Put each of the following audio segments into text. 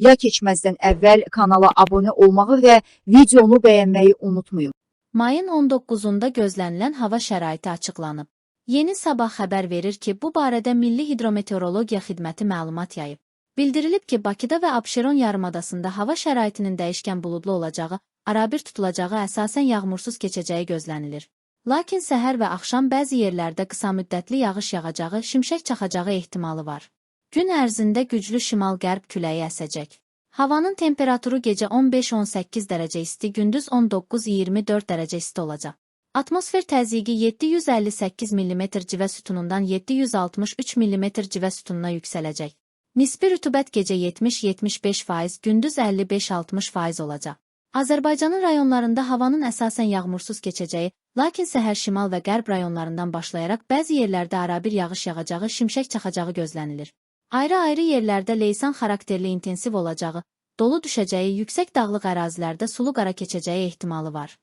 Ya keçməzdən əvvəl kanala abunə olmağı və videonu bəyənməyi unutmayın. Mayın 19-da gözlənilən hava şəraiti açıqlanıb. Yeni Sabah xəbər verir ki, bu barədə Milli Hidrometeorologiya Xidməti məlumat yayıb. Bildirilib ki, Bakıda və Abşeron yarımadasında hava şəraitinin dəyişkən buludlu olacağı, arabir tutulacağı, əsasən yağmursuz keçəcəyi gözlənilir. Lakin səhər və axşam bəzi yerlərdə qısamüddətli yağış yağacağı, şimşək çaxacağı ehtimalı var. Gün ərzində güclü şimal-qərb küləyi əsəcək. Havanın temperaturu gecə 15-18 dərəcə isti, gündüz 19-24 dərəcə isti olacaq. Atmosfer təzyiqi 758 mm civə sütunundan 763 mm civə sütununa yüksələcək. Nisbi rütubət gecə 70-75%, gündüz 55-60% olacaq. Azərbaycanın rayonlarında havanın əsasən yağmursuz keçəcəyi, lakin səhər şimal və qərb rayonlarından başlayaraq bəzi yerlərdə arabir yağış yağacağı, şimşək çaxacağı gözlənilir. Ayrı-ayrı yerlərdə leysan xarakterli intensiv olacağı, dolu düşəcəyi, yüksək dağlıq ərazilərdə sulu qara keçəcəyi ehtimalı var.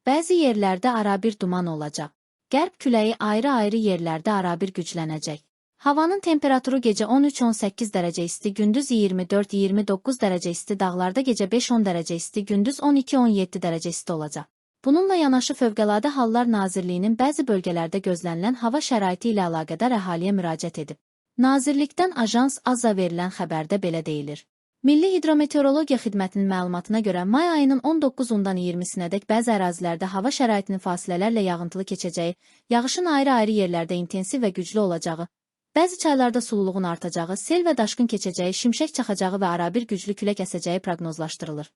Bəzi yerlərdə arabir duman olacaq. Qərb küləyi ayrı-ayrı yerlərdə arabir güclənəcək. Havanın temperaturu gecə 13-18 dərəcə isti, gündüz 24-29 dərəcə isti, dağlarda gecə 5-10 dərəcə isti, gündüz 12-17 dərəcə isti olacaq. Bununla yanaşı Fövqəladə Hallar Nazirliyinin bəzi bölgələrdə gözlənilən hava şəraiti ilə əlaqədar əhaliyə müraciət edib. Nazirlikdən Ajans AZA verilən xəbərdə belə deyilir. Milli Hidrometeorologiya Xidmətinin məlumatına görə may ayının 19-undan 20-sinədək bəzi ərazilərdə hava şəraitinin fasilələrlə yağıntılı keçəcəyi, yağışın ayrı-ayrı yerlərdə intensiv və güclü olacağı, bəzi çaylarda sululuğun artacağı, sel və daşqın keçəcəyi, şimşək çaxacağı və arabir güclü külək əsəcəyi proqnozlaşdırılır.